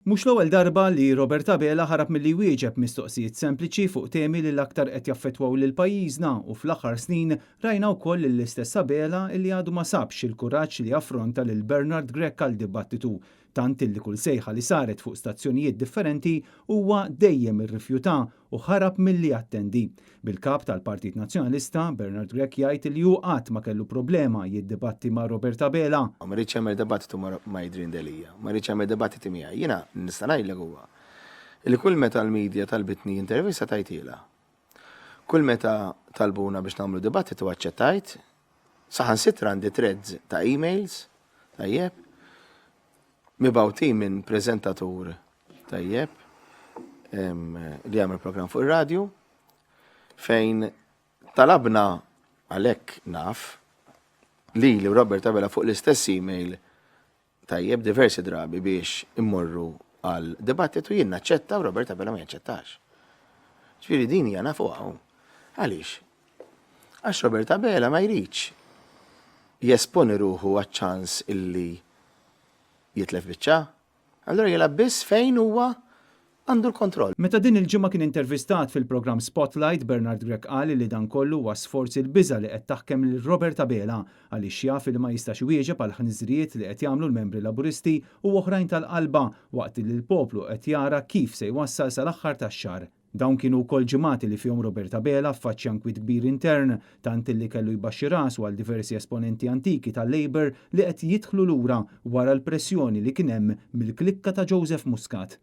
Mhux l-ewwel darba li Robert Abela ħarab milli jwieġeb mistoqsijiet sempliċi fuq temi li l-aktar qed jaffettwaw lil pajjiżna u fl-aħħar snin rajna wkoll lill-istess Abela li għadu ma sabx il-kuraġġ li jaffronta lil Bernard Grech għal dibattitu, tant illi kull sejħa li saret fuq stazzjonijiet differenti huwa dejjem irrifjuta u ħarab milli jattendi. Bil-kap tal-Partit Nazzjonalista, Bernard Grech, jgħid li hu qatt ma kellu problema jiddibatti ma' Robert Abela. Ma rridx jagħmel dibattitu ma' Adrian Delia, ma rridx jagħmel dibattiti miegħi. Jiena nista' ngħidlek huwa li kull meta l-media talbitni intervista tajtilha. Kull meta talbuna biex nagħmlu dibattitu aċċettajt, saħansitra għandi threads ta' emails, tajjeb, mibgħutin minn preżentatur, tajjeb, li għamel program fuq ir-radju fejn talabna, għalhekk naf li li Robert Abela fuq l-istess email, tajjeb, diversi drabi biex immorru għal dibattitu, jien naċċetta u Robert Abela ma jaċċettax. Ġifieri din hija nafu hawn. Għaliex? Għax Robert Abela ma jridx jesponi ruħu għaċ-ċans illi jitlef biċċa. Allura jilgħab biss fejn huwa għandu l-kontroll. Meta din il-ġimgħa kien intervistat fil-programm Spotlight, Bernard Grech qal li dan kollu huwa sforz il-biża li qed taħkem lil Robert Abela għaliex jaf li ma jistax iwieġeb għal ħniżrijiet li qed jagħmlu l-membri Laburisti u oħrajn tal-qalba waqt li l-poplu qed jara kif se jwassal sal-aħħar tax-xahar. Dawn kienu wkoll ġimgħati li fihom Robert Abela ffaċċja nkwiet kbir intern, tant li kellu jbaxxi rasu għal diversi esponenti antiki tal-Labour li qed jidħlu lura wara l-pressjoni li kien hemm mill-klikka ta' Joseph Muscat.